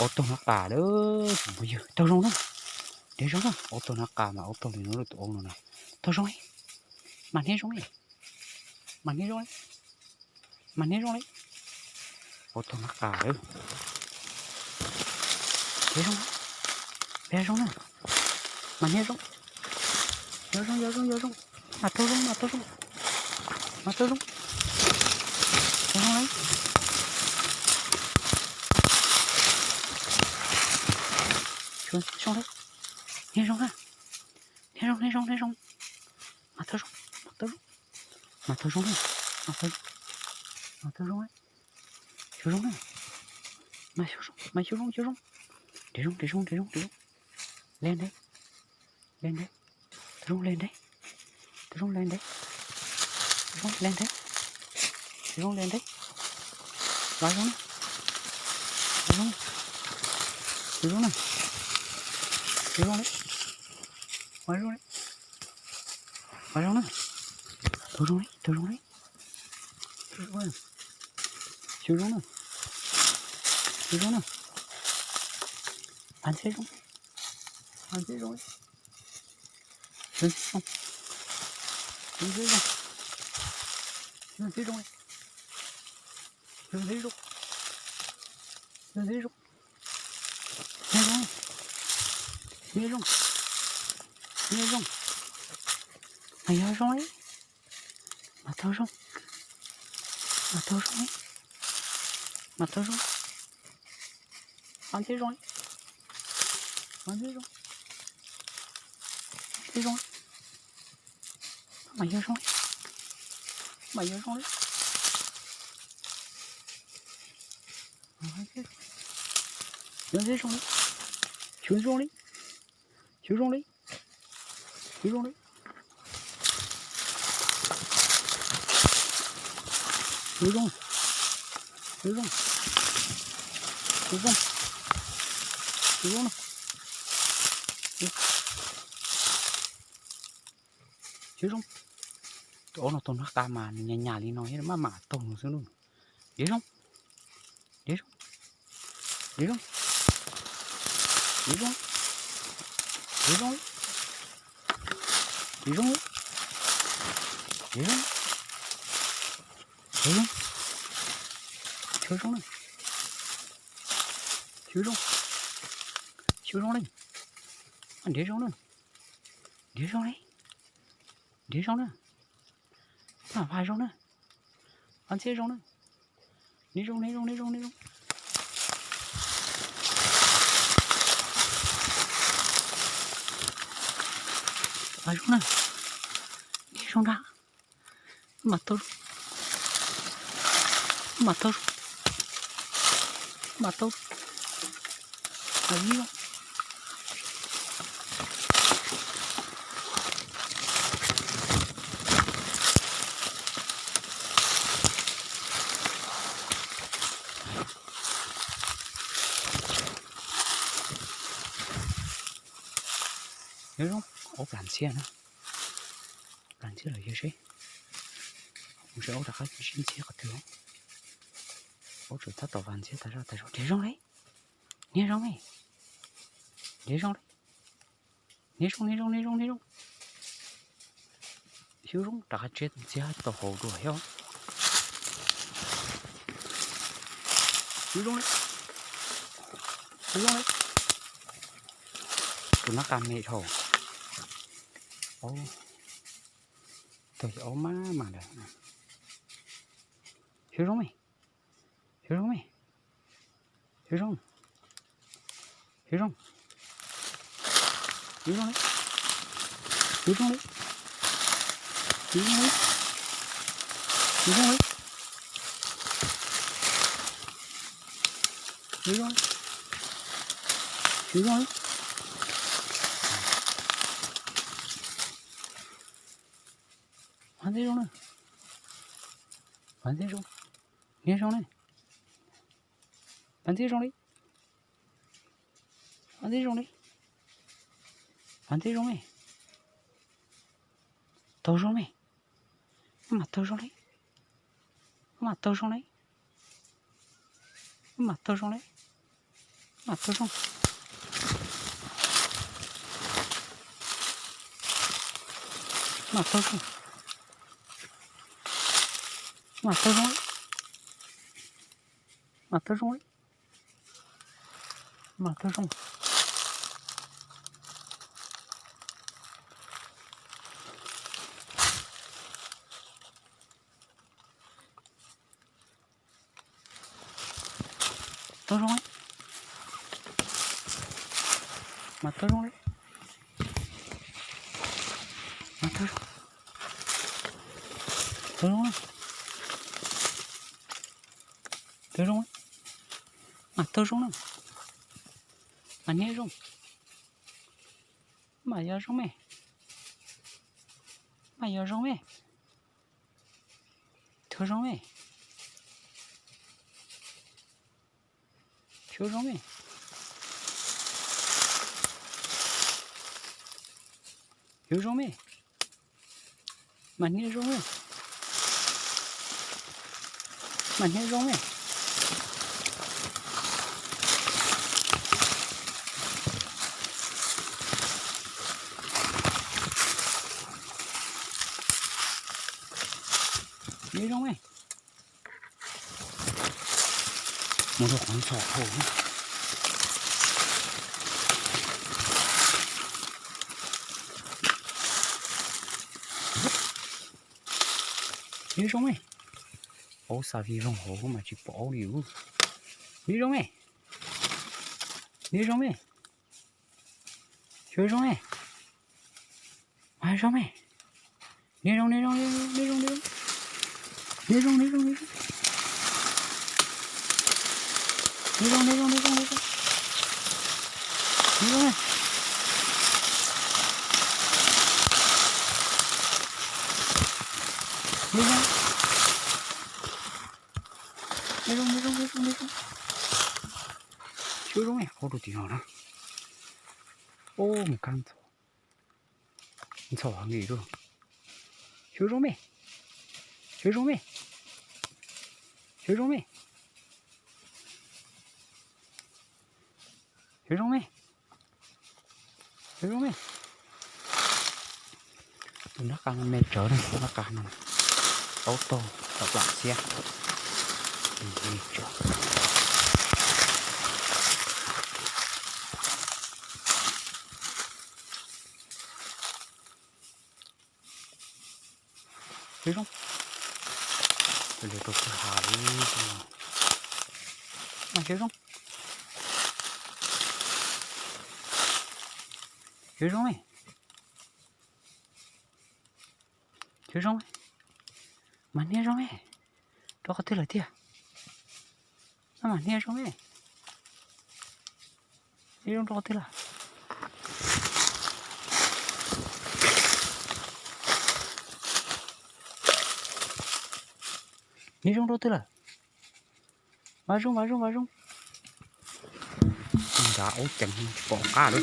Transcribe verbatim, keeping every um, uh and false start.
Auto na ka de. Tau zong na. De zong na. Auto na ka na, auto li nu tu ong na. Tau zong e. Man he zong e. Man he zong e. Man he zong e. Auto na ka de. De zong. De zong na. Man he zong. Yau zong, yau zong, yau zong. Ma tau zong, ma tau zong. Ma tau zong. Yau zong lei. Zong, zong lei. Ni zong ha. Ni zong, ni zong, ni zong. Ma tau zong, ma tau zong. Ma tau zong lei. Ma tau zong. Ma tau zong lei. Xiu zong na. Ma xiu zong, ma xiu zong, xiu zong. De zong, de zong, de zong, de zong. Len de. Len de. Tuzung len de. Tuzung len de. Tuzung len de. Tuzung len de. Vai zung. Vai zung. Tuzung na. Tuzung le. Vai zung le. Vai zung na. Tuzung le. Tuzung le. Tuzung le. Tuzung na. Tuzung na. An se zung. An se zung. Yun si zung. Yun si zung. Yun si zung. Yun si zung. Yun si zung. Yun zung. Yun zung. Yun zung. Ai yau zung e. Ma tau zung. Ma tau zung e. Ma tau zung. An si zung e. An si zung. An si zung. Ma yau zung e. Ma yau zung e. Yau zung e. Xiu zung e. Xiu zung e. Xiu zung e. Xiu zung. Xiu zung. Xiu zung. Xiu zung na. Xiu zung. Tu ono tu na ka ma ni nya nya li no he ma ma tu nu su nu. Xiu zung. Xiu zung. Xiu zung. Xiu zung. Xiu zung. Xiu zung. Xiu zung. Xiu zung. Xiu zung na. Xiu zung. Xiu zung na. An de zung na. De zung na. De zung na. Ma vai zung na. An se zung na. Ni zung, ni zung, ni zung, ni zung. Vai zung na. Ni zung na. Ma tau. Ma tau. Ma tau. Ai ni. Yau zung, o plan sia na. Plan sia la yau se. Ong se o ta kha sin sia kha tu. O chu ta to plan sia ta ra ta ro. De zung le. Ni zung le. De zung le. Ni zung, ni zung, ni zung, ni zung. Xiu zung ta kha chet sia to ho du yau. Xiu zung le. Xiu zung le. Tu na kam me tho. O. Tei o ma ma de. Xiu zung me. Xiu zung me. Xiu zung. Xiu zung. Xiu zung le. Xiu zung le. Xiu zung le. Xiu zung le. Xiu zung le. Xiu zung le. Pan se zung na. Pan se zung. Ni zung na. Pan se zung le. Pan se zung le. Pan se zung le. Tau zung le. Ma tau zung le. Ma tau zung le. Ma tau zung le. Ma thu rung. Ma thu rung. Ma thu rung. Ma thu rung. Ma thu rung. Thu rung e. Ma thu rung e. Ma thu rung. Thu rung e. Thu rung e. Ma thu rung e. Ma ni rung. Ma yo rung e. Ma yo rung e. Thu rung e. Thu rung e. Thu rung e. Ma ni rung e. Ma ni rung e. Ni rung e. Murok kan sa ho. Ni rung e. Au sa vi rung ho ma chi pau liu. Ni rung e. Ni rung e. Thu rung e. Ma rung e. Ni rung, ni rung, ni rung, ni rung, ni rung. Ni rung, ni rung, ni rung. Ni rung, ni rung, ni rung, ni rung. Ni rung e. Ni rung. Ni rung, ni rung, ni rung, ni rung. Thu rung e, khou tu ti ho na. O, mi kan tho. Nchau hang e tu. Thu rung e. Thu rung e. Thu rung e. Thu rung e. Thu rung e. Tu na kan me cho na, na kan na. Auto, ta pla sia. Ni cho. Thu rung. Thu rung. Thu rung. Ma thu rung. Thu rung e. Thu rung e. Ma ni rung e. Thu ka thu la tia. Ama, ni rung e. Ni rung thu ka thu la. Ni rung thu thu la. Ma rung, ma rung, ma rung. Kum da o chang hing pong ka lu.